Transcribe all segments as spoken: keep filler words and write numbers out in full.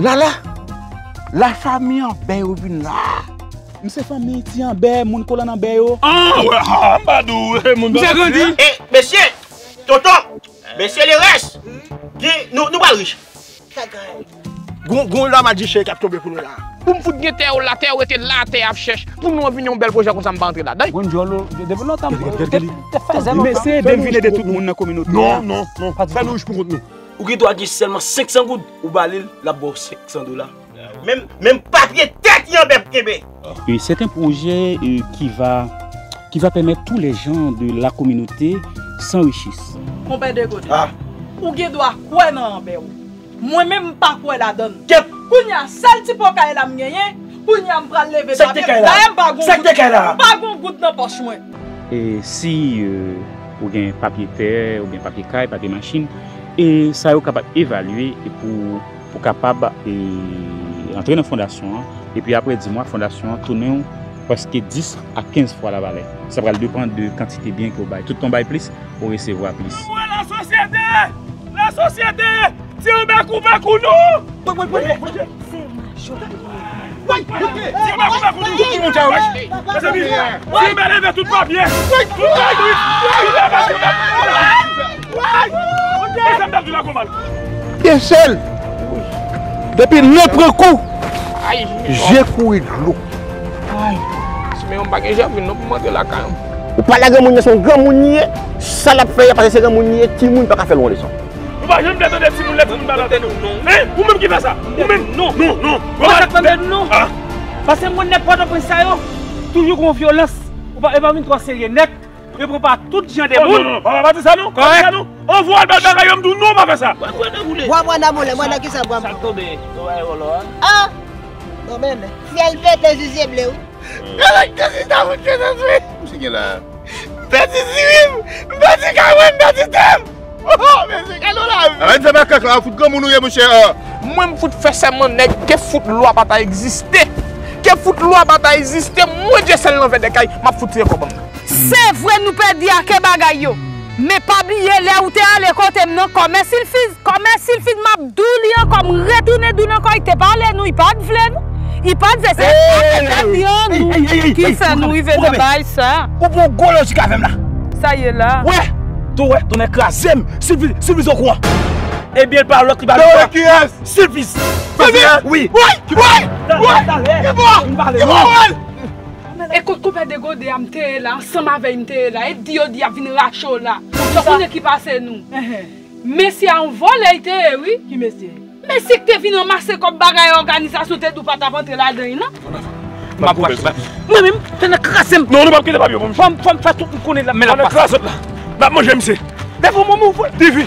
Lala, la fanmi Anbè yo vin la. M se fanmi ti Anbè, moun Kolòn Anbè yo. Ah, wè, ah, m pa di w, e, moun Misye grandi. E, mesye, tonton, mesye Lerès, gen, nou, nou pral rich. Gon, gon la maji chè k ap tonbe pou nou la. Pou m fout gen tè yo la, tè yo rete la, tè ap chèch. Pou nou vin yon bèl pwojè konsa m pa antre ladan. Gon djòl ou, depi lontan, te fè zèl lontan. Mesye, devine de tout moun nan kominote a. Non, non, non, fè nou rich pou kont nou. Ou gen dwa gen sèlman senk san goud, ou ba li l, l ap ba w senk san dola. Menm, menm papye tèt li anbè p kenbe. Et c'est un projet euh, qui va qui va permettre tous les gens de la communauté s'enrichissent. Konpè Degode, ou gen dwa kwè nan anbè w. Mwen menm m pa kwè ladann. Kèt! Kounye a sèl ti pòkay la m genyen, kounye a m pral leve papye. Dayè m pa gon goud, m pa gon goud nan pòch mwen. E si euh, ou gen papye tè, ou gen papye kay, papye machin, e sa yo kapab evalye e pou pou kapab e, antre nan fondasyon an, epi apre dis mwa, fondasyon an tounen w prèske dis a kenz fwa lavalè. Sa pral depann de kantite byen ke w bay. Tout tan w bay plis, ou resevwa plis. Ou wè lasosyete! Lasosyete! Ti anbè koupe kou nou! Ti anbè koupe kou nou! Ki moun sa yo? Mezanmi, ti anbè leve tout papye! Tout papye! Ti anbè koupe kou nou! Mesye m t ap di la konman. Byen sèl. Depi nen pran kou, je kouri dlo. Si men yon pa gen janvin non pou m antre lakay an. Ou pa la granmoun nan se yon granmoun li ye. Sa l ap fè a pase se granmoun li ye, timoun pa ka fè l yon leson. Nou pa janm vle tande timoun lè timoun pa tande nou. Hein? Ou menm ki fè sa? Ou menm? Non, non, non. Ou pa tande nou non. Paske mwen nèg Pòtoprens sa yo toujou gon vyolans. Ou pa, e pa vin twò serye nèt. Yo pran pa tout jan de moun. Non, non, non, pa di sa non. Pa di sa non. Anvo al bal bagay yo m di w non pa fè sa. Bwa bwa nan moulen, mwen nan kisa bwa m. Sa k tonbe? Yo bay vòlò a. Ah! Non men, fyèl pete zizye ble wi. Elektrisite fout pete sou. Misye gen la. M pèdi diri m, m pèdi kawè, m pèdi tè m. Oh, mesye, gade w la. Arèt fè makak la, fout granmoun ou ye monchè. Mwen m fout fè sèman nèg ke fout lwa pa ta egziste. Ke fout lwa pa ta egziste, mwen Dyesèl nan vèdèkay, m ap fout tire kòb an m nan. Se vre nou pèdi ake bagay yo. Men pa bliye lè ou te ale kote m nan kòmè silfiz, kòmè silfiz m ap di w li ankò, m retounen di w l ankò, li te pale nou, li pa t vle nou. Li pa t vle, se ake tèt li an nou ki fè nou rive nan bagay sa. Ou pran gwo lojik avè m la. Sa ye la. Wè, tou wè, tonnè kraze m, silfiz, silfiz okouran. Ebyen l pa lòt li pa lòt. Silfiz. Silfiz. Wi. Wi. Wi. Wi. Ki bò? Ki bò? E kot konpè Degode a m te ye la, ansanm avè l m te ye la, e di yo di y ap vin rache w la. Ou konnen ki pase nou. Mesye a yon vòlè l te ye wi. Ki mesye? Mesye k te vin ranmase kòb bagay òganizasyon te di w pa t ap antre ladan l non. M ap rache bagay. Mwen menm, tonnè kraze m. Non, nou p ap kite papye pou misye. Fò m, fò m fè tout m konnen la, men l ap pase. Tonnè kraze la. N ap manje misye. Devan manman w vre. Divi.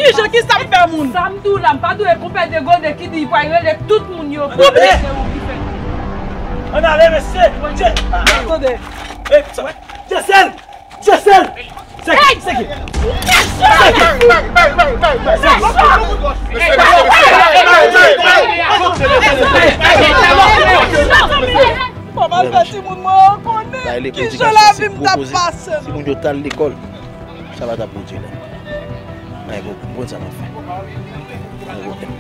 Kijan, kisa m fè moun? Sa m di w la, m pa dwe konpè Degode ki di l pral rele tout moun yo pou mesye ou ki fè. Ann ale mesye. Tande. Dyesèl! Dyesèl! Sèke! Sèke! Sèke! Kòman fè timoun mwen an konnen kijan lavi m t ap pase? Si moun yo t al lekòl, sa pa t ap pwodui la. Mwen konprann sa m ap fè. Mwen konprann.